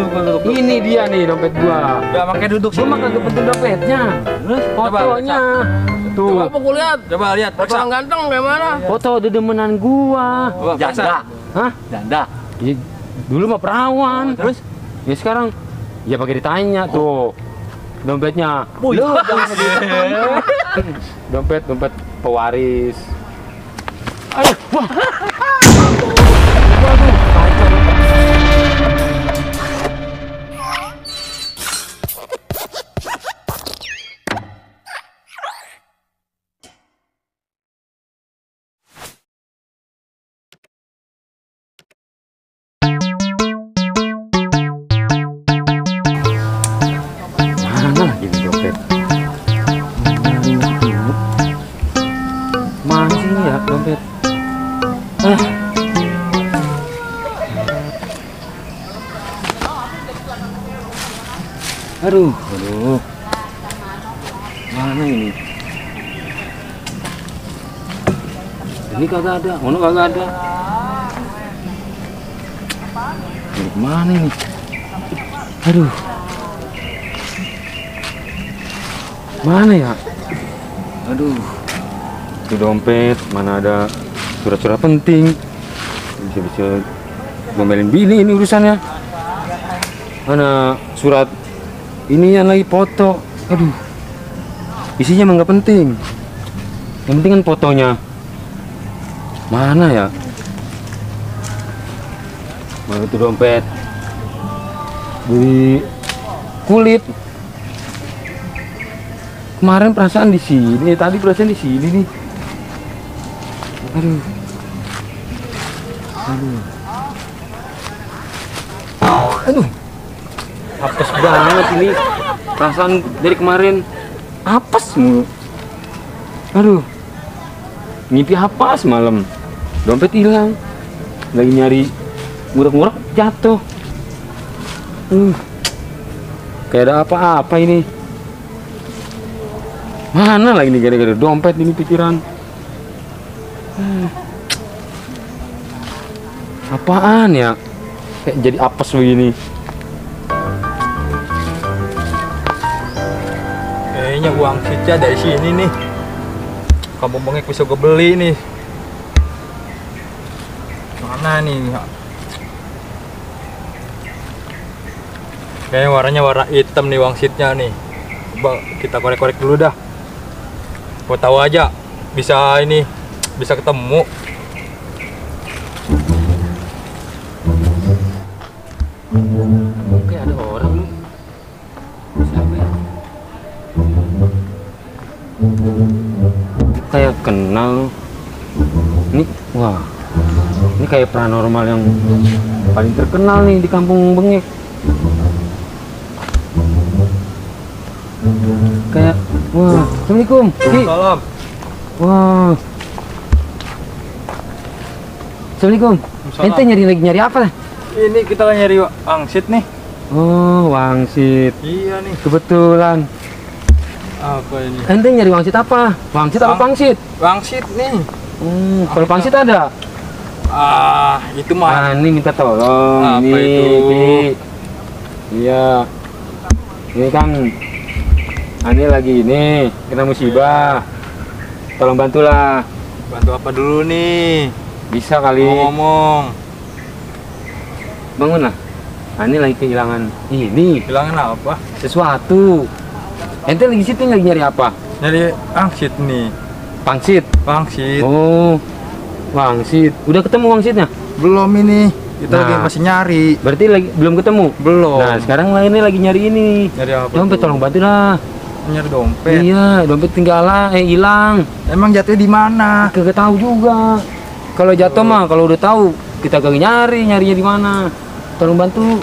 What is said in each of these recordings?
duduk. Ini dia nih dompet gua. Ya makanya duduk Gua sini. mah kagak penting dompetnya. Fotonya. Tuh. Coba aku lihat. Coba lihat, periksa. Orang ganteng kayak mana? Foto dedemenan gua. Coba periksa. Janda. Hah? Janda. Ya, dulu mah perawan. Terus? Ya sekarang ya pakai ditanya tuh. Dompetnya. Wih. Lu jangan dompet pewaris. Aduh, wah. Waduh, kacau. Mana lagi nih dompet? Mana sih ya dompet? Aduh. Mana ini? Ini kagak ada, mana kagak ada. Ini kemana ini? Aduh. Mana ya? Aduh. Itu dompet, mana ada surat-surat penting. Bisa-bisa ngomelin bini ini urusannya. Mana surat ini yang lagi foto. Aduh. Isinya emang nggak penting. Yang penting kan fotonya. Mana ya? Mana itu dompet? Di kulit. Kemarin perasaan di sini, tadi perasaan di sini nih. Aduh. Aduh. Apes banget ini. Perasaan dari kemarin apes mulu. Aduh. Mimpi apa semalam? Dompet hilang. Lagi nyari ngurak-ngurak jatuh. Kayak ada apa-apa ini. Mana lagi nih gara-gara dompet ini pikiran. Apaan ya? Kayak jadi apes begini. Kayaknya uang sisa dari sini nih. Kampung bengek bisa gue beli nih. Mana nih? Kayaknya warnanya warna hitam nih wangsitnya nih. Coba kita korek-korek dulu dah. Gua tahu aja bisa ini bisa ketemu. Kayak ada orang nih. Siapa ya? Kayak kenal. Ini wah. Ini kayak paranormal yang paling terkenal nih di Kampung Bengek. Kayak wah, assalamualaikum. Salam. Wah. Assalamualaikum. Salam. Ente nyari apa? Ini kita lagi nyari wangsit nih. Oh, wangsit. Iya nih. Kebetulan. Apa ini? Ente nyari wangsit apa? Wangsit apa pangsit? Wangsit nih. Kalau pangsit ada. Itu mah. Ini minta tolong. Apa Ini, itu? Pi. Iya. Ini kan Ani lagi ini kena musibah. Tolong bantulah. Bantu apa dulu nih? Bisa kali. Ngomong. Bangun lah. Ani lagi kehilangan ini Bilangan apa? sesuatu. Ente lagi situ lagi nyari apa? Nyari wangsit nih. Pangsit. Wangsit. Oh, wangsit. Udah ketemu wangsitnya? Belum ini. Kita Nah. lagi masih nyari. Berarti lagi belum ketemu. Belum. Nah, sekarang ini lagi nyari ini. Nyari apa? Dompet, tuh? tolong bantu lah. Nyari dompet. Iya, dompet hilang. Emang jatuhnya di mana? Kagak tahu juga. Kalau jatuh mah, kalau udah tahu kita kagak nyarinya di mana. Tolong bantu.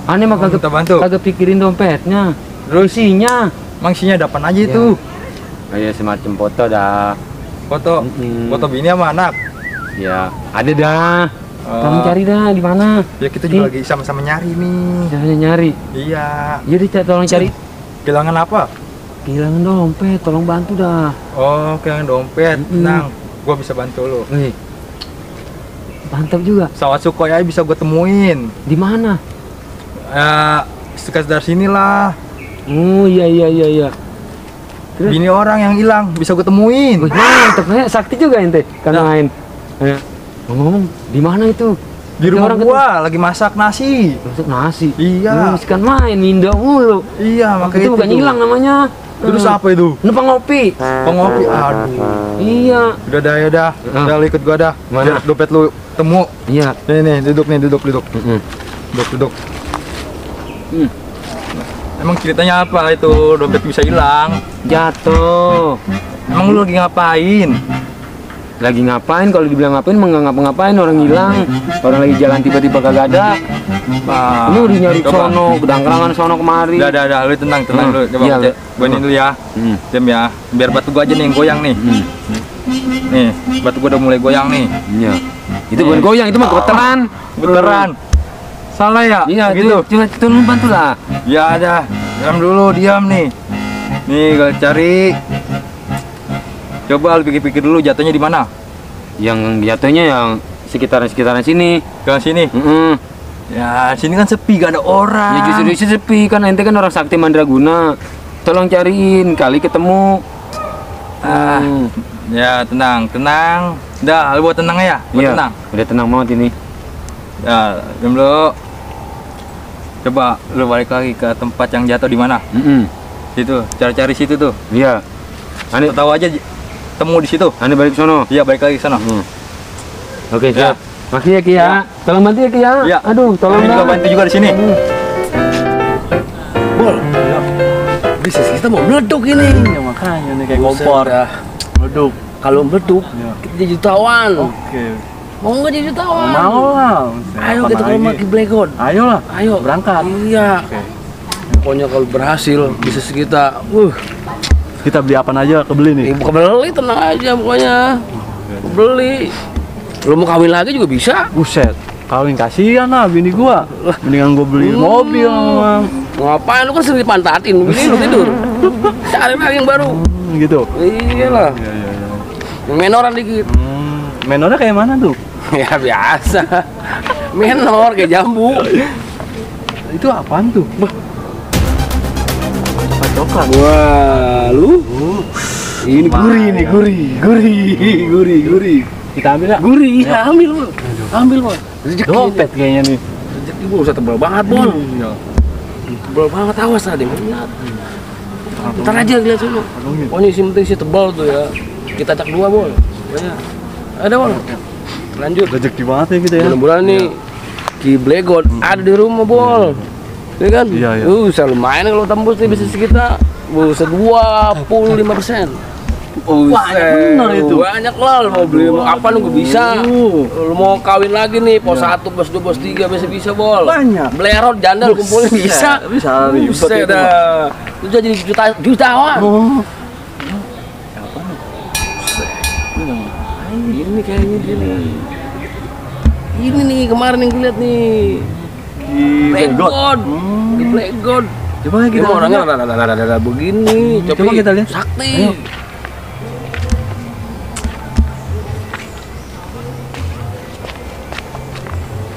Aneh mah kagak Minta bantu. kagak pikirin dompetnya. Isinya. Mangsinya dapan aja Ya. itu. Kayak semacam foto dah. Foto. Mm-mm. Foto bini sama anak. Ya, ada dah. Tolong Oh. cari dah di mana. Ya kita juga lagi sama-sama nyari nih. Jangan nyari. Iya. Jadi tolong cari. Kehilangan apa? Kehilangan dompet, tolong bantu dah. Oh, kehilangan dompet. Mm-mm. Tenang, gua bisa bantu lu. Wih. Mantap juga. Pesawat Sukhoi aja bisa gua temuin. Di mana? Ya, sekitar sinilah. Oh iya. Terus? Bini orang yang hilang bisa gue temuin. Wih, ternyata sakti juga ente kan Nah. main. Ngomong di mana itu? Di rumah orang gua lagi masak nasi. masak nasi. Iya. Kan main minda mulu. Iya, makanya Itu bukan tuh. hilang namanya. Terus apa itu? Numpang ngopi. Pengopi. Aduh. Iya. Udah dah, ya dah. Udah lu ikut gua dah. Mana? Biar dompet lu temu. Iya. Nih, duduk. Duduk. Hmm. Emang ceritanya apa itu dompet bisa hilang? Jatuh. Emang lu lagi ngapain? Lagi ngapain? Kalau dibilang ngapain, emang nggak ngapa-ngapain, orang hilang. Orang lagi jalan tiba-tiba kagak ada. Nah, Ini udah nyari coba. sono, kedangkrangan sono kemari. Dah, lu tenang lu. Coba Iya, cek. Gua ini dulu ya. Diam ya. Biar batu gua aja nih yang goyang nih. Nih, batu gua udah mulai goyang nih. Iya. Itu bukan goyang, itu mah gemeteran. Beneran. Salah ya? Iya, gitu. Coba tolong bantu lah. Ya ada. Diam nih. Nih, gua cari. Coba lu pikir-pikir dulu jatuhnya di mana? Yang jatuhnya yang sekitaran sini. Ke sini. Ya, sini kan sepi, gak ada orang. Ya justru di sini sepi kan, ente kan orang sakti mandraguna. Tolong cariin, kali ketemu. Ya, tenang. Dah, lu buat tenang ya. Iya. Tenang. Udah tenang banget ini. Ya, diam dulu. Coba lu balik lagi ke tempat yang jatuh di mana? Situ, cari-cari situ tuh. Iya. Ane Tahu aja temu di situ. balik sono. Iya, balik lagi ke sana. Oke, Ya. siap. Makasih ya Ki ya. Tolong bantu ya Ki ya. Iya. Aduh, tolong Ini juga dong. bantu juga di sini. Bol, bisnis kita mau meleduk ini. Ya makanya nih kayak Buset kompor. dah. Meleduk. Kalau meleduk, Ya. kita jadi jutawan. Oke. Mau nggak jadi jutawan? Mau lah. Ayo Kapan kita ke rumah lagi? Ki Blegon. Ayo lah. Ayo Berangkat. Iya. Oke. Pokoknya kalau berhasil bisnis kita, Kita beli apa aja kebeli nih. bukan beli, tenang aja pokoknya. Beli. Lo mau kawin lagi juga bisa. Buset. Kawin kasihan lah bini gua. Mendingan gua beli mobil memang. Ngapain lu kan sering dipantatin, ini lu tidur. Cari lagi yang baru. Gitu. Iyalah. Iya. Yang menoran dikit. Menornya kayak mana tuh? Ya biasa. Menor kayak jambu. Itu apaan tuh? Apa coklat? Wah, lu? Ini gurih. Kita ambil ya. Gurih, ya, ambil Bol. Ambil Bol. Rezeki. Dompet kayaknya nih. Rezeki Bol, usah tebal banget Bol. Tebal banget, awas ada yang lihat. Ntar aja lihat dulu. Pokoknya isi penting sih tebal tuh ya. Kita cak dua Bol. Pokoknya. Ada Bol. Lanjut. Rezeki banget ya kita ya. Bulan-bulan nih Ki Blegon ada di rumah Bol. Iya kan? Iya. Bisa lumayan kalau tembus nih bisnis kita. Buset 25%. Banyak bener itu. Banyak lah, lu mau beli mau apa lu bisa. Lu mau kawin lagi nih, pos 1, pos 2, pos 3 bisa Bol. Banyak. Belerot jandal kumpulin bisa. Bisa ribet Buset itu, dah. Lu jadi jutawan. Oh. Ini kayaknya gini. Ini nih kemarin yang gue lihat nih. Black God. Di Black God. Coba kita Kita orangnya rada begini. Coba kita lihat. Sakti. Ayo.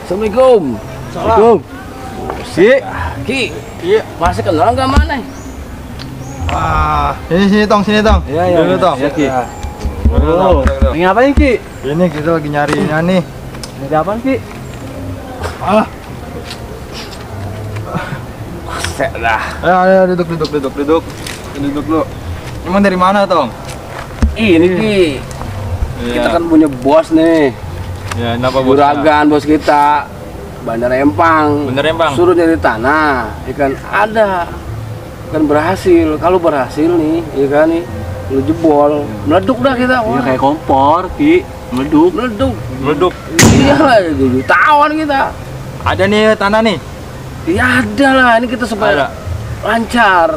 Assalamualaikum. Assalamualaikum. Si. Ki, Iya. masih kenal nggak mana? Sini tong. Iya. Dulu tong. Iya, Ki. Dulu. Lagi ngapain Ki? Ini kita lagi nyari ini nih. Ada apaan Ki? Set dah. Ayo, duduk dulu. Emang dari mana tong? Ini Ki, kita kan punya bos nih. Ya, kenapa bos? Juragan bos kita. Bandar Empang. Bener Empang. Suruh nyari tanah, ikan ada. Kan berhasil. Kalau berhasil nih, ikan nih, lu jebol, meleduk dah kita. Iya kayak kompor Ki. Meleduk. Meleduk. Iya lah, jutawan kita. Ada nih tanah nih. Ya ada lah, ini kita supaya Ada. lancar.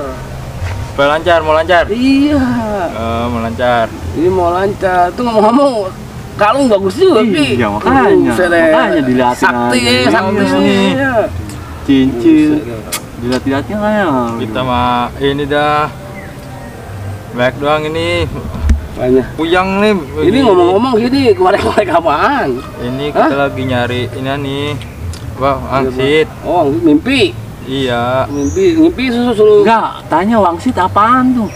Mau lancar. Iya, Mau lancar. ini mau lancar. Tuh ngomong-ngomong, kalung bagus juga, Ki. Iya, makanya. Buset deh. Makanya dilihatin Sakti aja. ya, sakti Iya, nih. nih. Iya. Cincin. Buset deh. Dilihat-lihatnya kayak. Kita mah ini dah. Baik doang ini. Makanya. Puyang nih. Ini ngomong-ngomong gini, kemarin apaan? Ini kita lagi nyari ini nih. Wah, wangsit. Oh, mimpi. Iya. Mimpi susu. Enggak, tanya wangsit apaan tuh?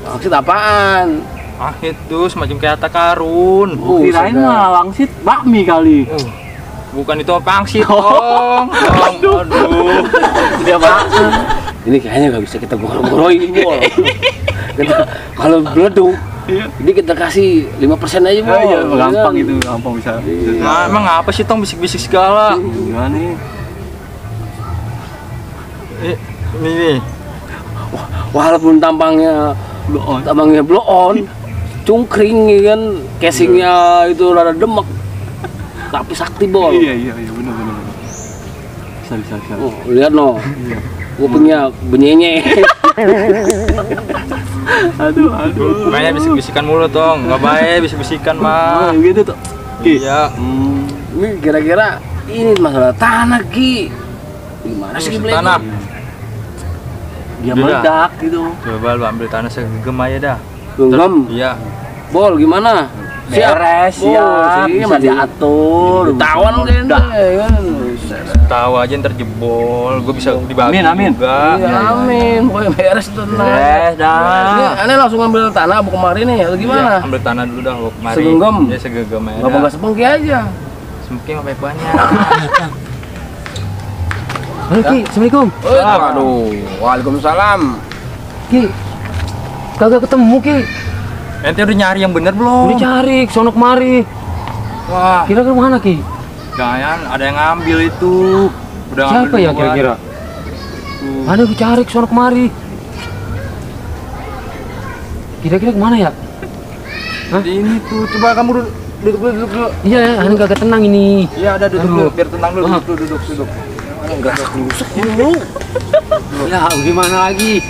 Maksud apaan? Wangsit tuh semacam kayak harta karun. Kirain mah wangsit bakmi kali. Bukan itu pangsit, Bang. Aduh. Dia makan. Ini kayaknya nggak bisa kita goro-goroin, Bol. Kalau beleduk, ini kita kasih 5% aja, Bol. Iya, gampang itu, gampang bisa. Nah, emang apa sih Tong bisik-bisik segala? Gimana nih? Ini nih. Walaupun tampangnya blow on, cungkring ya kan, casingnya itu rada demek, tapi sakti, Bol. Iya, benar. Bisa. Oh, lihat no, kupingnya benyenye. Aduh. Mainnya bisik-bisikan mulu Tong. Nggak baik bisik-bisikan mah. Gitu tuh. Iya. Ini kira-kira ini masalah tanah, Ki. Gimana sih Ki? Tanah. Dia Udah. meledak gitu. Coba lu ambil tanah segegem aja dah. Genggam. Iya. Bol gimana? Beres, Bol, siap. sih, Bisa masih diatur. tawan kan kan. Tahu aja ntar jebol. Gue bisa dibagi Amin. juga. Iya, amin. Pokoknya beres tuh. Beres dah. Ini aneh langsung ambil tanah bu kemarin nih atau gimana? Iya, ambil tanah dulu dah gua kemari. Segegem? Ya segegem aja. Bapak nggak sepengki aja. Semakin banyak. Halo Ki, Assalamualaikum. Aduh, waalaikumsalam. Ki, kagak ketemu Ki. Ente udah nyari yang bener belum? Udah cari, sono kemari. Wah, Kira-kira mana Ki? jangan ada yang ngambil itu. Udah Siapa ngambil ya duluan. kira-kira? Tuh. Ada gue cari sono kemari. Kira-kira kemana ya? Ini tuh, coba kamu duduk dulu. Iya, aneh kagak tenang ini. Iya, ada duduk Aduh. dulu, biar tenang dulu. Ah. Duduk. Ya, gimana lagi?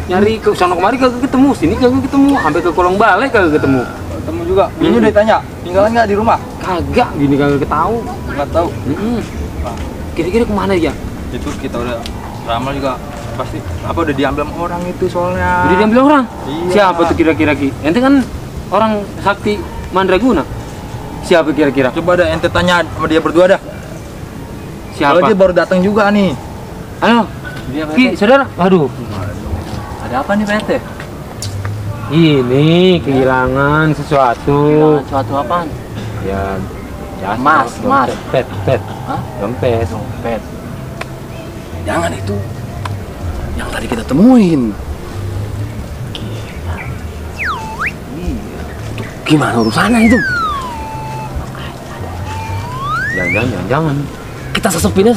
Nyari ke sono kemari kagak ketemu, sini kagak ketemu, sampai ke kolong balai kagak ketemu. Ketemu juga. Ini udah ditanya, tinggalan nggak di rumah? Kagak, gini kagak ketahu. Nggak tahu. Kira-kira kemana ya? Itu kita udah ramal juga pasti apa udah diambil sama orang itu soalnya. Udah diambil orang? Iya. Siapa tuh kira-kira Ki? Ente kan orang sakti Mandraguna. Siapa kira-kira? Coba dah ente tanya sama dia berdua dah. Siapa? Kalau dia baru datang juga nih. Halo, Dia Ki, saudara. Aduh, Ada apa nih Pak RT? ini kehilangan sesuatu. Kehilangan suatu apaan? Ya, Mas. Dompet. Hah? Dompet. Dompet. Jangan itu. Yang tadi kita temuin. Gimana urusannya itu? Jangan. Kita sesepin.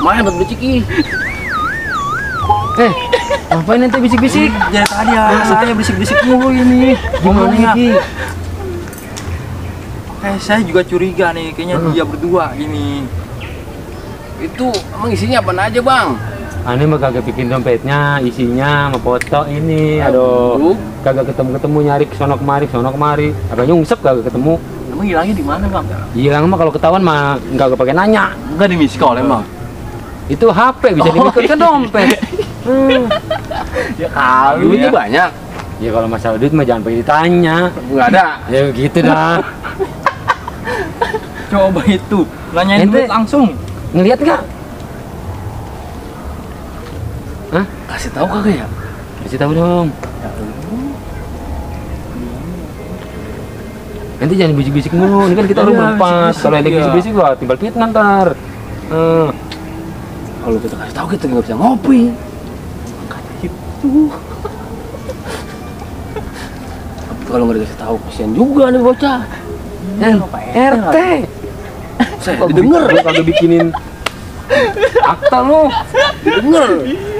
Main buat beli ciki. Ngapain ente bisik-bisik? Jadi tadi ya, saya bisik-bisik mulu ini. Gimana ya, Ki? Saya juga curiga nih, kayaknya dia berdua gini. Itu emang isinya apa aja, Bang? Aneh mah kagak bikin dompetnya, isinya sama foto ini. Aduh, kagak ketemu nyari sono kemari. Agak nyungsep kagak ketemu. Emang hilangnya di mana Bang? Hilang mah kalau ketahuan mah nggak pakai nanya. Enggak di miss call emang. Itu HP bisa dimikir kan dompet. Ya kali. Duitnya banyak. Ya kalau masalah duit mah jangan pakai ditanya. Enggak ada. Ya gitu dah. Coba itu, nanyain Ente- duit langsung. Ngelihat nggak? Kasih tahu kagak ya? Kasih tahu dong. Nanti jangan bisik-bisik mulu. Ini kan kita udah berempat. Kalau ente bisik-bisik wah timbal fitnah ntar. Kalau kita kasih tahu kita nggak bisa ngopi. Tapi kalau nggak dikasih tahu kasihan juga nih bocah. RT. Saya didengar. Lu kagak bikinin akta lu. Didengar.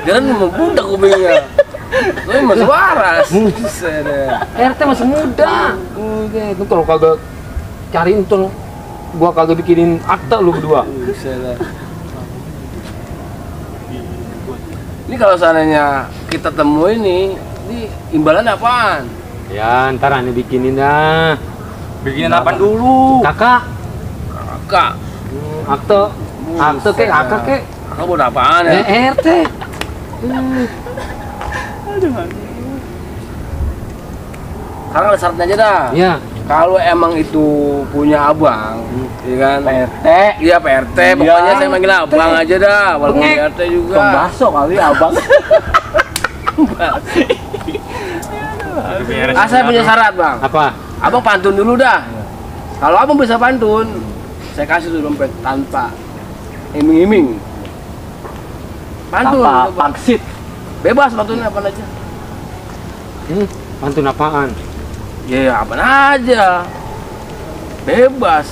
Jangan membudak kupingnya. Tapi masih waras. Buset deh. RT masih muda. Udah, itu kalau kagak cariin tuh gua kagak bikinin akta lu berdua. Buset deh. Ini kalau seandainya kita temuin nih, ini imbalan apaan? Ya, ntar aneh bikinin dah. Bikinin apaan dulu? Kakak, Kakak. akte kek, akak kek. Kakak buat apaan ya? RT. Sekarang ada syaratnya aja dah. Ya, Kalau emang itu punya abang, ya kan? PRT. Iya PRT, pokoknya saya manggil abang aja dah, walaupun PRT juga. Bang Baso kali abang. Saya punya syarat bang. Apa? Abang pantun dulu dah. Kalau abang bisa pantun, saya kasih tuh dompet tanpa iming-iming. Pantun, Apa Bang. pangsit? Bebas pantunnya apa aja. Pantun apaan? Ya apa aja. Bebas.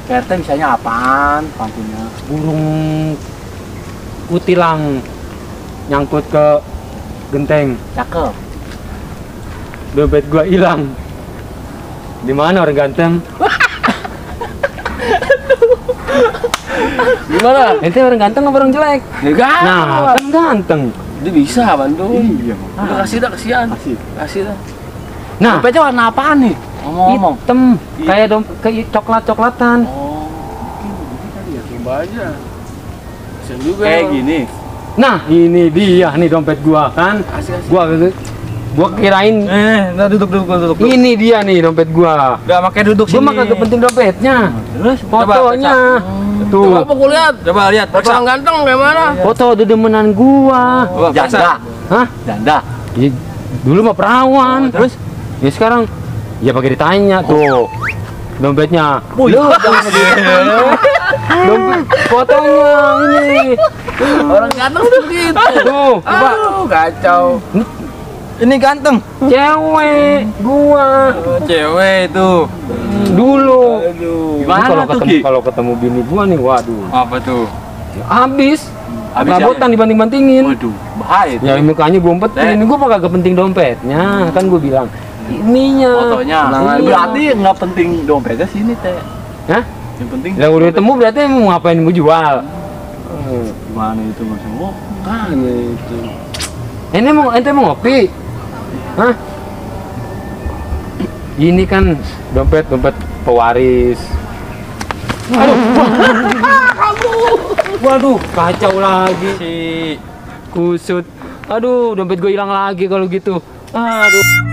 PRT misalnya apaan pantunnya? Burung kutilang nyangkut ke genteng. Cakep. Dompet gua hilang. Di mana orang ganteng? Gimana? Ente orang ganteng apa orang jelek? Ya kan? Nah, kan ganteng. Dia bisa pantun. Iya. Udah kasih dah kasihan. Kasih. Kasih dah. Nah, Dompetnya warna apaan nih? Ngomong-ngomong. hitam kayak kayak coklat-coklatan. Oh, coba aja. Bisa juga. Kayak Bang. gini. Nah, ini dia nih dompet gua kan. Kasih. Gua kirain Nah duduk. ini dia nih dompet gua. Udah makanya duduk Gua mah kagak penting dompetnya. Terus Fotonya. Tuh. Coba aku lihat. Coba lihat. Orang ganteng kayak mana? Foto dedemenan gua. janda. Hah? Janda. Ya, dulu mah perawan. Terus? Ya sekarang ya pakai ditanya tuh. Dompetnya. Dompet fotonya ini. Orang ganteng seperti itu. Tuh, coba Aduh, kacau. Ini ganteng. cewek gua Cewek itu. dulu. Aduh. Ini Gimana tuh, Ki? kalau ketemu bini gua nih, waduh. Apa tuh? Habis. Habis Rabotan dibanding-bandingin. Waduh, bahaya itu. Ya mukanya gua umpetin. Ini gua mah kagak penting dompetnya. Kan gua bilang ininya. Fotonya. Iya. Berarti nggak penting dompetnya sini teh. Hah? Yang penting. Lah udah ketemu berarti mau ngapain gua jual? Gimana itu maksudnya? Oh, Kan itu. Ente mau ngopi? Hah? Ini kan dompet pewaris. Waduh, kacau lagi. Si Kusut. Aduh, dompet gue hilang lagi kalau gitu. Aduh.